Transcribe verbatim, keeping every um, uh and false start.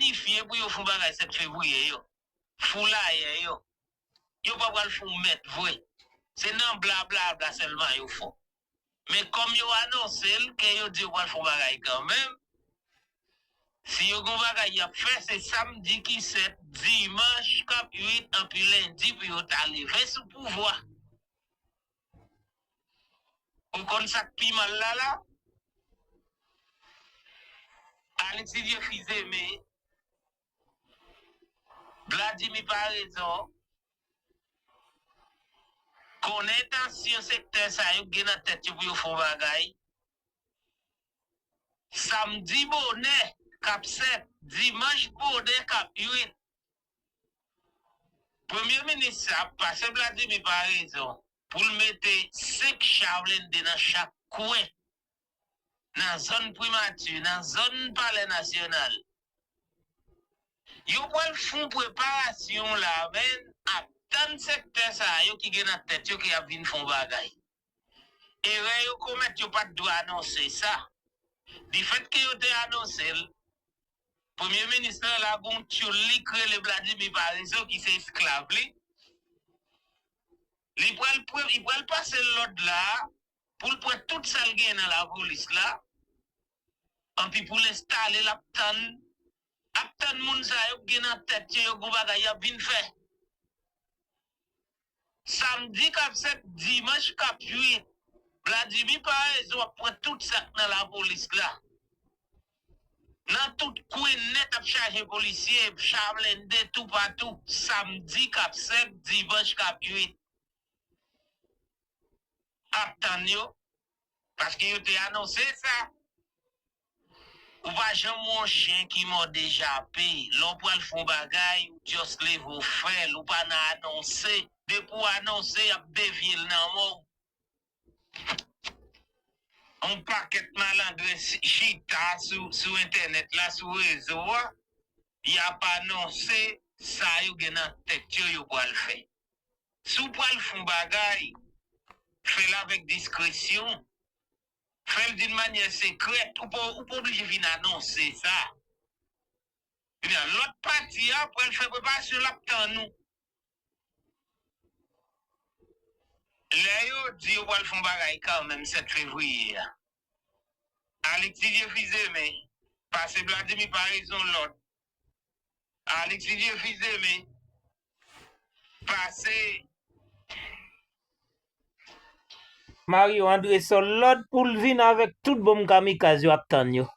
planifye pou yo fè yon bagay sèt fevriye yo. Foulayè yo. Yo pa pral fè yon mèt vre. Se nan blablabla sèlman yo fò. Men kòm yo anonse l ke yo di yo pral fè yon bagay kanmenm, si yo gen yon bagay y ap fè, se samdi ki sèt, dimanch k ap uit, anpi lendi pou yo ta leve sou pouvwa. Ou konn sa k pi mal la la? Alexis Dieuphizeme, Vladimir Paraison, konnen entansyon sektè sa yo gen nan tèt yo pou yo fè yon bagay. Samdi bonè k ap sèt, dimanch bonè k ap uit. Premye minis sa ap pase Vladimir Paraison pou l mete senk cha blende nan chak kwen, nan zòn primati, nan zòn palè nasyonal. Yo pral fè yon preparasyon la, men ap tann sektè sa yo ki gen nan tèt yo ke y ap vin fè yon bagay. Erè yo komèt, yo pa t dwe anonse sa. Difèt ke yo te anonse l, premye minis lan la gen yon tyoul li k rele Vladimir Paraison ki se esklav li. Li pral pre- li pral pase lòd la pou l pran tout sa l gen nan lapolis la. Anpi pou l enstale l ap tann, ap tann moun sa yo k gen nan tèt yo, yo gon bagay y ap vin fè. Samdi k ap sèt, dimanch k ap uit, Vladimir Paraison ap pran tout sa k nan lapolis la. Nan tout kwen nèt ap chaje polisye, cha blende toupatou. Samdi k ap sèt, dimanch k ap uit. Ap tann yo. Paske yo te anonse sa. Ou pa janm wè yon chen ki mòde jape. Lè w pral fè yon bagay, ou just leve w fè l. Ou pa nan anonse. Depi w anonse, y ap devye l nan men w. Yon pakèt malandren si- chita sou, sou entènèt la, sou rezo a, y ap anonse sa yo gen nan tèt yo, yo pral fè. Si w pral fè yon bagay, fè l avèk diskresyon. Fè l d'une manière secrète. Ou pa, ou pa oblije vin anonse sa. Ebyen, lòt pati a pral fè preparasyon, l ap tann ou. Lè yo di yo pral fè yon bagay kanmenm sèt fevriye a, Alexis Dieuphizeme pase Vladimir Paraison lòd. Alexis Dieuphizeme pase Mario Andrésol lòd pou l vin avèk tout bonm kamikaz yo ap tann yo.